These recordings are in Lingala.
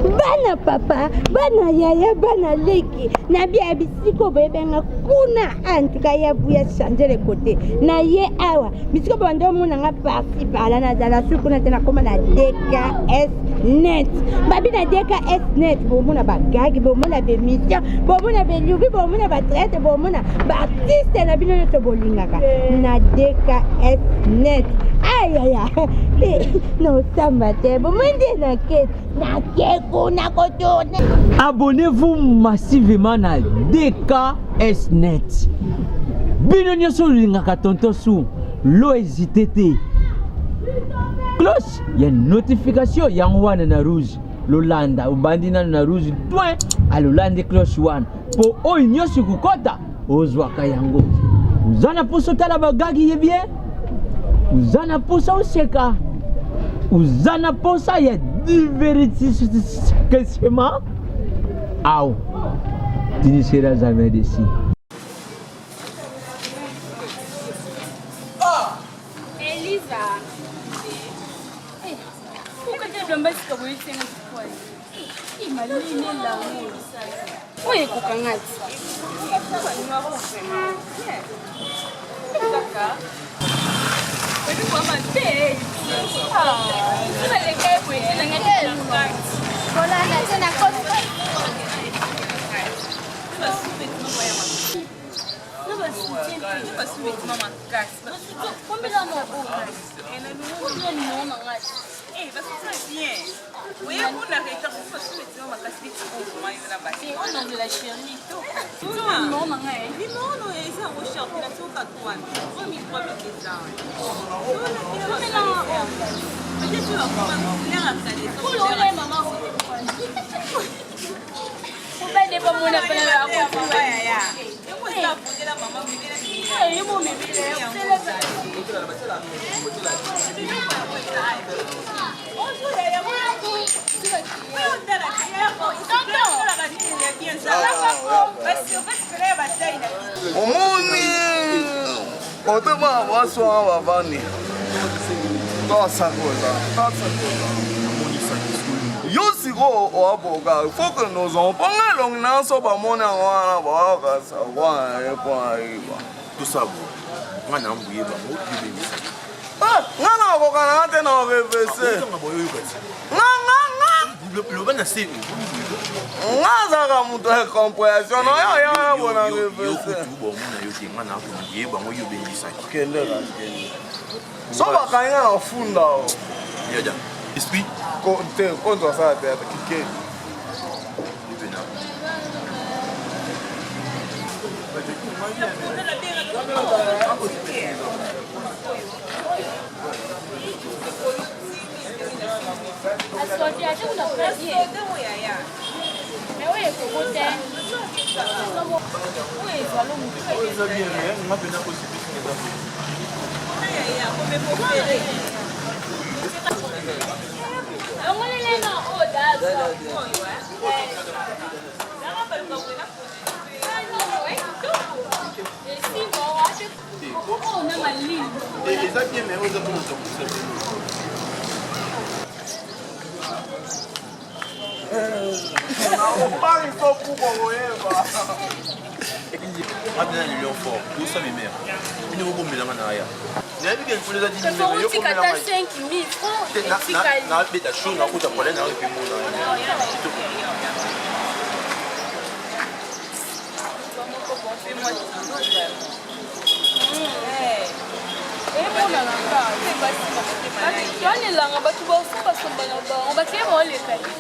Bana papa, bana yaya, bana leki, na bia bisiko boyebenga kuna en tout cas ya buya changer le côté. Na ye awa, bisiko bando omona nga parti par là na zala su kuna te nakoma na DKS net. Babi na DKS net bomona ba gag, bomona ba émission, bomona ba lubi, bomona ba traite, bomona ba artiste na bino nyonso bolingaka na DKS net. Ayaya, nosamba te, bomoni nde na kete nake kuna kotourne. Abonnez-vous massivement na DKS Net. Bino nyonso olingaka tonton su lo hésite te. Cloche ya notification yango wana na rouge lolanda obandi nano na rouge point alolandi cloche wana mpo oyo nyonso ekokɔta ozwaka yango. Oza na mposa otala bagagi ye bien, oza na mposa oseka, oza na mposa ya divertissement aw tu ne seras jamais déçu. Elisa. Eh, pourquoi tu as sika boye tsenga pourquoi? Malili elango. Oyo ekokanga ti. Kolanda te na komi. Omoni kote bana basi wana bavandi tosakola tosakola yo sikoyo oaboka faut que nous en mpo nga elongi na so bamoni yango wana baokasa wana ye mpo ayiba tosabo nga na mbuye bango yobengisa ah, nga na okoka na nga te na orevese nga nga nga loba na se nga azalaka moto ya comprehension na yo ya wana bona revese bomona yo te nga na mbuye bango yobengisaki kende kende so bakangi nga na funda o yada esprit te konzo asala théâtre kikedi Eza bien mais oza mpona kosa Obangi so puko koyeba. Abina ni lion fort, osa mimère. Bino bobomelanga na aya. Nayebi ke mfulu eza otika ata 5000 francs etikali. Nabeta show nakuta problème na yo mpe mona. Kitoko. Emonanaka wana elanga bato basombasomba na bango bato ye baoleka te.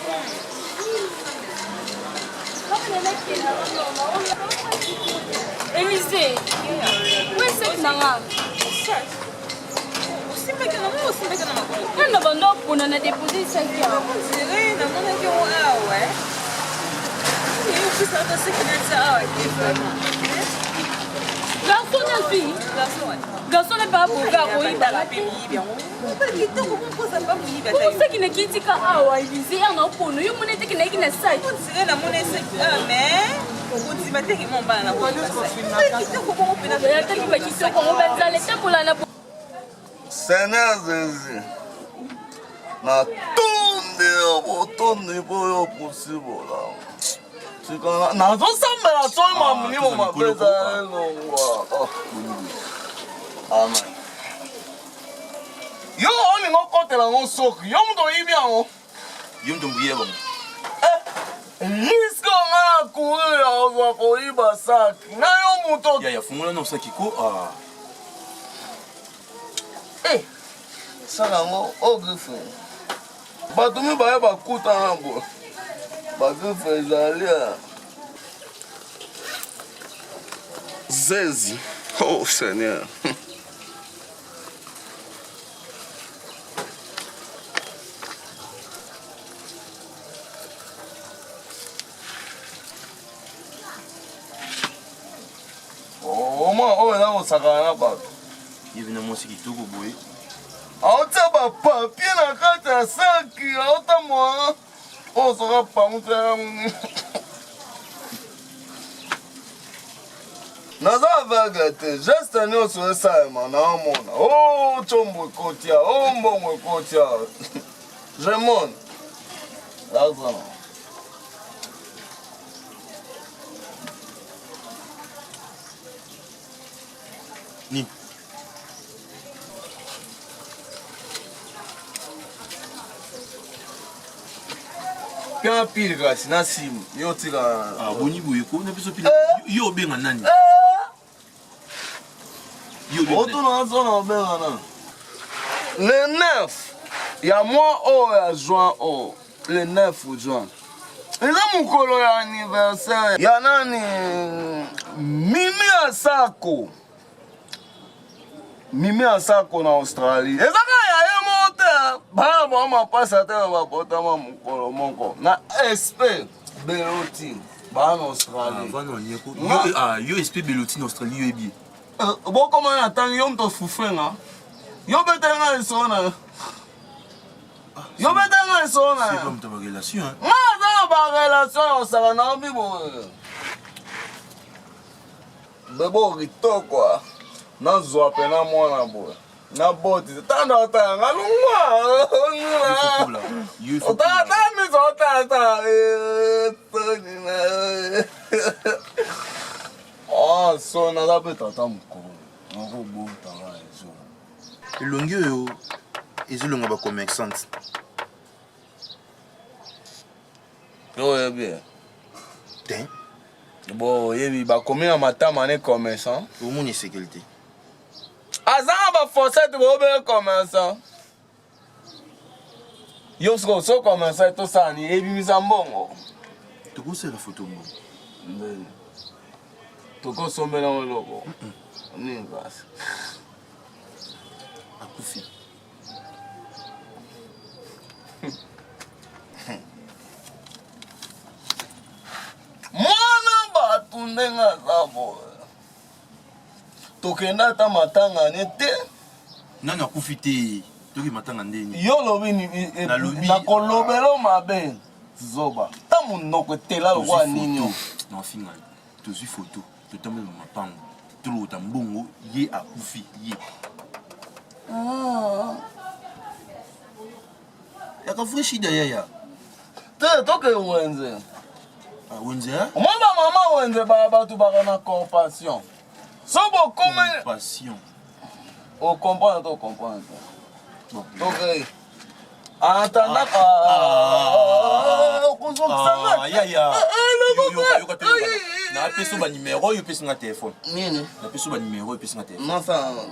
Elise, wesek na nga nga na bando apona na depose saki garçon na fille garçon na pa boga koyibaka te saki nakitika awa Elise ya na opono yo mona eteke nayaki na saki ataki bakitoko yango banzala etambola na Seigneur Jésus, natondi yo botondi mpo yo opusi bolamu. Tika nazosambela soki Ah, mamilimo toza mabe mikolo ko, eza ah. elongwa. Oh. Amen. Yo olinga okotela yango soki yo moto oyibi yango. Yo moto mbuye bango. Riske nga na courir ya kozwa koyiba sac na yo moto. Yaya fungola na saki ko ah. Eh, sala yango o griffe. Bato mibale bakutana boye. Ba griffe ezali ah. Zezi. Oh Seigneur. Oma oyo eza kosakana na bato. Ye bino mwasi kitoko boye. Aotia ba papier na kati ya saki, aotambola oyo soka pangusa naza aveugle te geste nyonso esalema naomona o oh, combo ekotia o oh, mbongo ekotia je mone lazana Nini? Pia pile kasi na sim yo tika. Ah boni boye ko na biso pile. Eh? Yo obenga nani? Eh? Yo obenga. Otuna zona obenga nani? Le 9 ya mois oyo ya juin oyo le 9 juin eza mokolo ya anniversaire ya nani mimi asako mimi asako na australie eza kaka ya ye moko te bana bango mapasa te babotama mokolo moko na sp beloti bana na australie ah, yo sp beloti na australie yo yebi eh, bokoma na ntango yo moto ofufenga yo betenga lisolo na yo Yo beta nga lisolo na. C'est comme ta relation hein. Nga aza na ba relation ya kosaka na obi boye. Bebo kitoko. Nazwa pena mwana boye. Na boti. Tanda otala nga longwa. Otala tala miso otala tala. Ah, so naza mpe tata mokolo. Nakobota nga ezo. Elongi oyo ezolonga ba commerçante. Yo oyebi eh? Te. Bo oyebi bakomi na matama ne commerçant. Omoni esekeli te. Aza na ba fossette bobe commerçant. Yo siko so commerçant tosala nini ebimisa mbongo. Tokosala photo mbongo. Ndeni. Tokosombela eloko. Nini kasi? Akufi. Mwana bato ndenge aza boye. Tokenda ata matanga ne te. Nani akufi te? Toki matanga ndeni. Yo olobi nakolobelo mabe. Zoba. Ta monoko etela lokola nini? Nafinga yo. Tozwi photo, totamboli na mapango, tolokota mbongo, ye akufi ye. Ah. Yaka vrai shida yaya. Te toke wenze. Ah, wenze hein? Omoni ba mama wenze ba bato baka na compassion. So bokomi Compassion. O comprendre to comprendre te. Bon. Toke. En attendant, okozongisa yaya napesi yo banimero oyo opesi nga telefone nini napesi yo banimero oyo opesi nga telefone nasala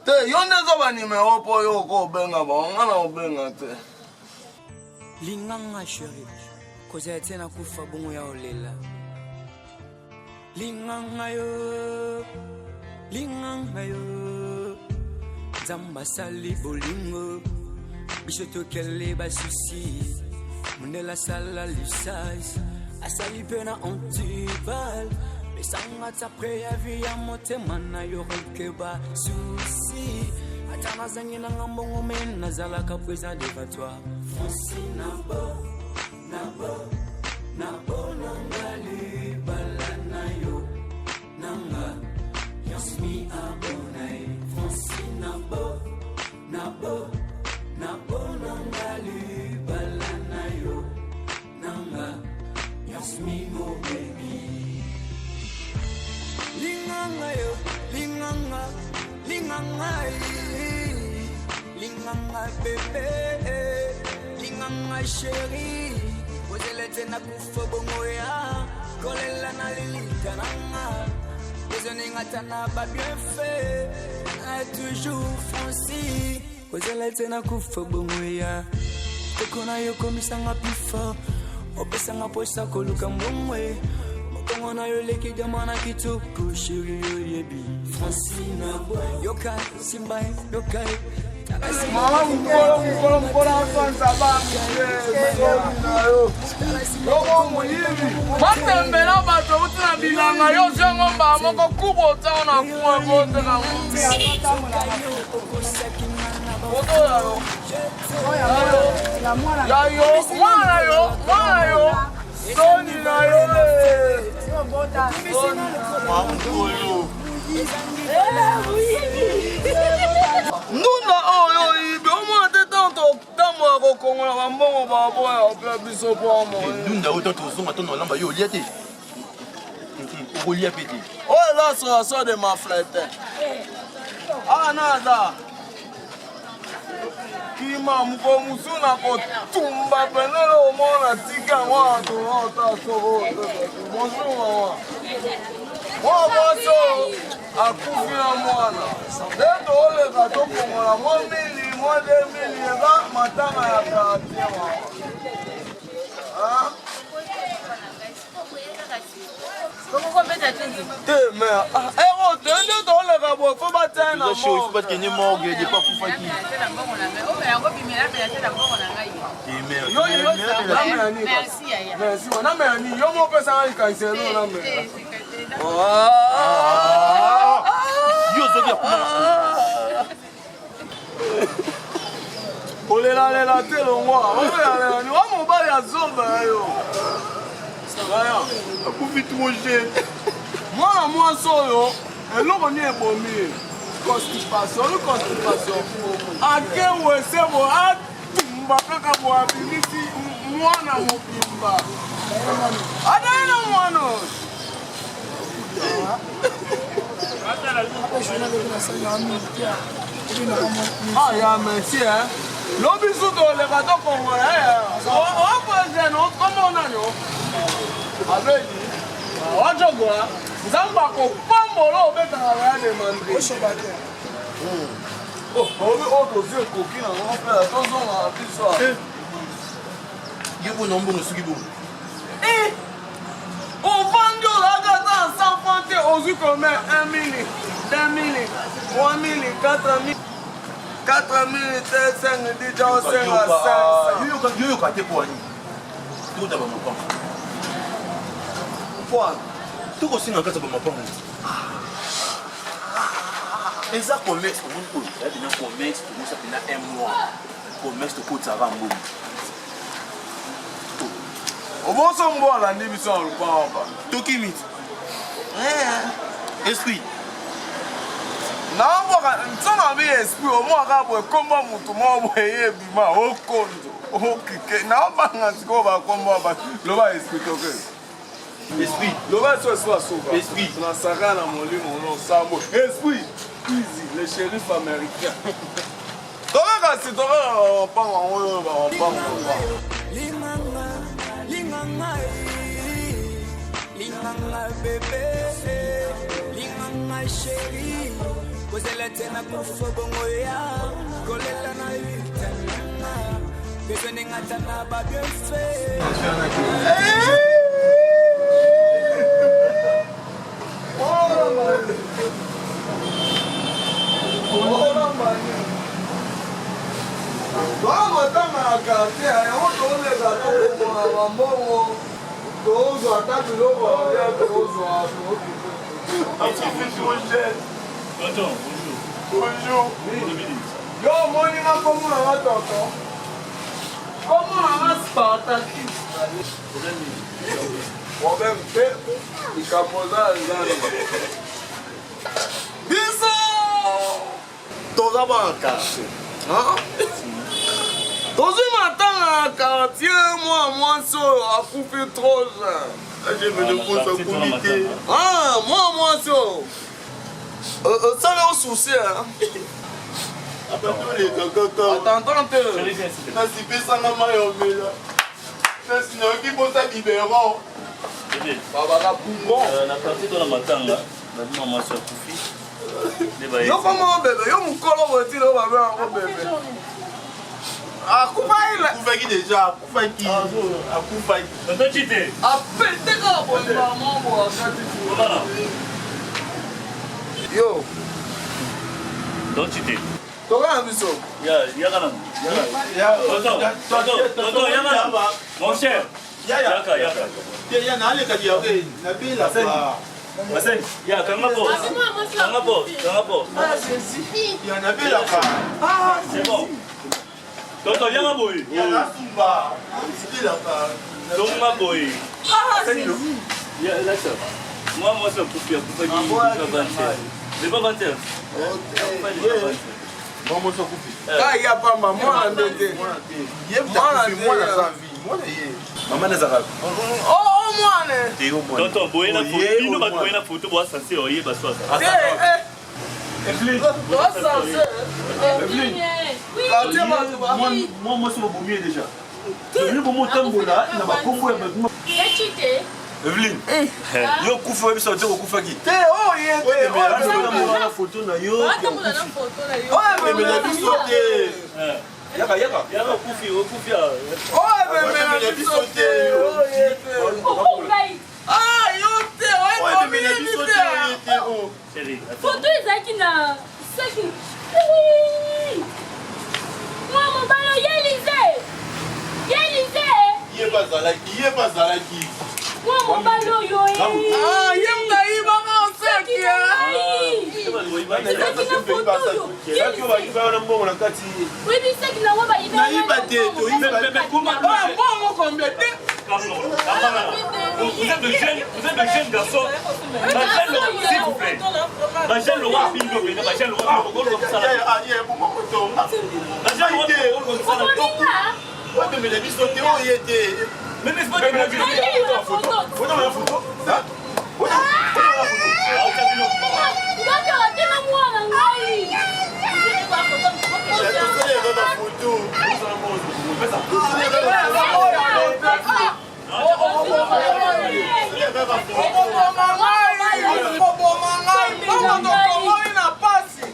te yo nde eza banimero mpo yo okobenga bango nga na obenga te linganga sheri kozala te nakufa bongo ya olela linganga yo linganga yo nzambe asali bolingo biso tokele basusi mondele asala lisasi asali mpe na antibal pesanga ta preavi ya motema na yo reke basusi ata nazangi nanga mbongo me nazalaka présent devant toi franci na bo na bo na bo nanga libala na yo nanga yasmi abonai franci na bo na bo na bo nanga libala. Linganga yo, linganga, linganga, linganga bebe, linganga chérie. Ozela te na kufa bongo ya kolela na lilita nanga. Besoin ata na ba bienfait, toujours Francis. Ozela te na kufa bongo ya toko na yo komisanga plus fort. Opesanga posa koluka mbongo e. Mokongo na yo leki diamant na kitoko chérie oyebi Francine yoka simba ye yoka ye Mama mokolo mokolo mokolo asanza bango moyibi matembe na bato euti na bilanga yo ozwi yango mbala moko kuba otiango na kuwa boteka moto yayo yayo mwana yo mwana yo soni na yo ndunda oyo oyibi omona te ntango totambola kokongola bambongo baboya opela biso po ndunda oyo ntango tozonga ntango nalamba yo olia te okolia mpe te oyo eza association de maflete awa na aza kima mokolo mosusu na kotumba pene omona tika yango awa toota soko bonjour mama mwa mwasi oyo akufi na mwana nde tooleka tokongola mwa mili mwa de mili eza matanga ya quartier mama te mais ero te nde toleka boye fo batia na bakende morgue depa akufaki namela nini yo mo opesanga likanisi elo namela yo ozoki ya kuna kolelalela te longwa olelalela ni wa mobali ya zoba ya yo aya akufi trop jeune mwana mwasi oyo eloko nini ebomi ye constipation oyo constipation ake wese bo atumba kaka bo abimisi mwana mobimba adai na mwana oyo Ah, ya merci hein. Lobi su toleka tokongola opresident okombo nani o abeli wajogola nzambe akopambola obetaka baya demandre obi oyo tozwi ekoki nango mpe tozonga na biso yo mpona mbongo soki bongo Eh! Ovandi ozalaka ata na 100 francs te ozwi combien 1 mille 2 mille 3 mille 4 mille 4 mille te 5 dija osenga 500 yoyoka te mpo ani tokota bamapango mpo tokosenga kati ya bamapango eza commerce omoni oyo ya bina commerce tomosa mpena un mois commerce tokotisaka mbongo oboso mbo alandi biso na lopango ba tokimi eh. esprit naobwaka nso na bi esprit omwaka boye kombo motu moko boye ye ebima okonzo okike naobanga sikoyo bakombo bato loba esprit toke esprit loba so esprit asuka esprit nasaka na molimo nosambo esprit easy le shérif américain Toka kasi toka na mapango yango oyo ba mapango. Linganga, linganga, linganga bebe, linganga chérie. Kozela te na kufa bongo ya kolela na litananga. Besoin ngata na ba bienfait. Toa matanga na quartier yango toleka tokokona bambongo tozwa ata biloko ya tozwa Bonjour. Yo omoni nga kombo na nga tonton kombo na nga spartakis Problème te, likambo eza eza biso toza bana quartier tozwi matanga ya quartier mwa mwasi oyo akufi trop jeune mwa mwasi oyo. Osali o souci Abatoleka kaka. Attendons te. Nasi pesanga mai omela. Nasi nayoki mposa biberon. Babaka bungo. Na parti to na matanga, babima mwasi akufi. Yo koma bebe, yo mukolo boye ti lelo babe yango bebe. Akufa ile. Akufaki deja, akufaki. Akufaki. Tonton Chite. Apete kaka boye maman bo akati. Obana. Yo. Tonton Chite. Toka na biso. Ya, yaka na. Ya, Tonton, tonton, tonton, yaka na. Mon cher. Yaka, yaka. Ya naleka ya nabela. Baseni, ya kanga po. Kanga po, kanga po. Ah Jésus. Ya nabelaka. Ah, C'est bon. Tonton, yaka boye. Ya nasumba. Nabelaka. Tonga boye. Ah Jésus. Ya, lâche. Moi, moi, c'est akufi, akufaki avant-hier. C'est pas avant-hier. Moi, moi, c'est akufi. Ka ya pamba mwana ndete. Mwana te. Ye mwana mwana sans vie. Mwana ye. Mama nazaka. Oh, oh mwana. Te yo mwana. Tonton, boye na photo. Bino bato boye na photo, boa censé oyeba so aza. Te, eh. Boa censé. Evelyne. Quartier bato ba. Moi, moi, c'est bomi déjà. Tobino bomo tambola na bakombo ya bato. Evelyne. Yo kufa oyebisa te okufaki. Te, oh ye te. Oyo na photo na yo. Oyo Emela biso te. Yaka yaka. Yaka okufi, okufi. Oyo ememela biso te. Oyo ye te. Ah, yo te, oyo ememela biso te. Oyo te o. Chérie. Photo ezalaki na saki. Mwa mobali ye Lize. Ye Lize. Ye bazalaki, ye bazalaki. Mwa mobali oyo ye. Ah, ye mnayibaka oseki. Ezalaki na photo oyo. Saki oyo bayiba wana mbongo na kati. Oyebi saki nango bayiba. Nayiba te, toyiba. Oyo mbongo combien te? Vous êtes de jeunes, vous êtes de jeunes garçons. Bajel Laurent, s'il vous plaît. Bajel Laurent, bingo, bingo, Bajel Laurent, bingo, comme ça. Bajel Laurent, bingo, comme ça. Oyo biso te, oyo ye te. Mais n'est-ce pas que photo. Oyo na photo. Ngaka atema mwana ngai. Okoboma ngai, okoboma ngai, mbongo tokongoli na pasi.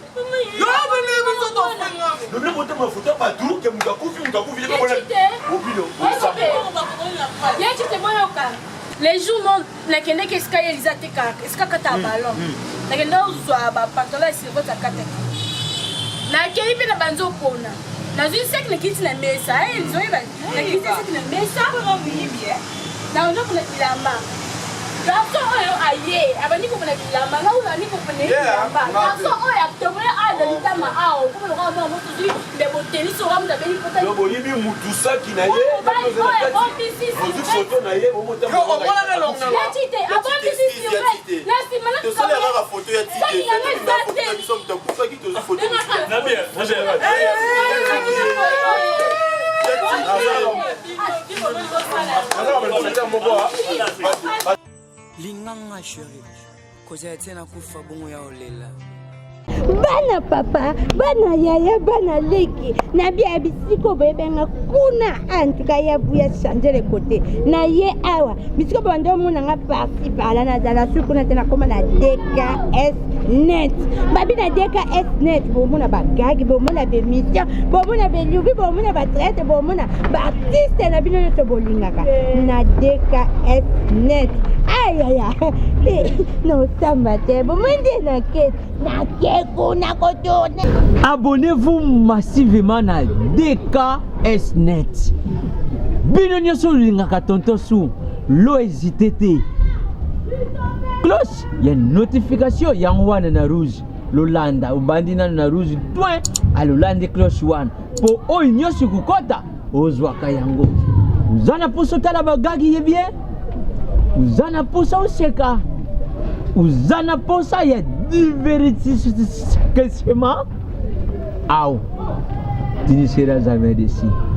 Yo bino biso tofingami. Lobi botema photo bato ke moto akufi, moto akufi. Ye Chite boyoka. Les jours non nakendaki esika ye Eliza atekaka esika akata ya ballon. Nakendaki kozwa ba pantalon ya survêt akataki. Nakei mpe na banzi opona. Nazwi saki nakiti na mesa. Eliza oyeba nakiti saki na mesa. Nazo kopona bilamba. Garçon oyo aye abandi kopona bilamba nga oyo abandi kopona bilamba. Garçon oyo atobole awa na litama awa okoma lokola mwana moto ozwi mbebo tenisi oka moto abeli pota. Yo boyibi mutu saki na ye. Mobali oyo abombisi Ozwi photo na ye Yo omonaka elongo na Ya Chite abombisi survêt na nsima na Tosala kaka photo ya Tite. Saki yango eza te. Biso moto akufaki tozwi photo. Nabia, nabia. Linganga chérie, kozala te nakufa bongo ya olela. Bana papa, bana yaya, bana leki, na bia bisiko boyebenga kuna antuka ya buya changer le côté na ye awa bisiko banda omona nga parci par là nazala su kuna te nakoma na DKS net babi na DKS net bomona bagagi, bomona bemission, bomona belubi, bomona batraite, bomona baartiste na bino nyonso bolingaka na DKS net. Ayaya nosamba te bomoi nde nake nake kuna kotourne. Abonnez-vous massivement na DKS Net. Bino nyonso olingaka tonton Su, lo hésité te. Cloche ya notification yango wana na rouge. Lolanda obandi nano na rouge point alolandi cloche wana po oyo nyonso ekokota ozwaka yango. Oza na posa otala bagagi ye bien, oza na posa oseka, oza na posa ya divertissement, aw tu ne seras jamais déçu.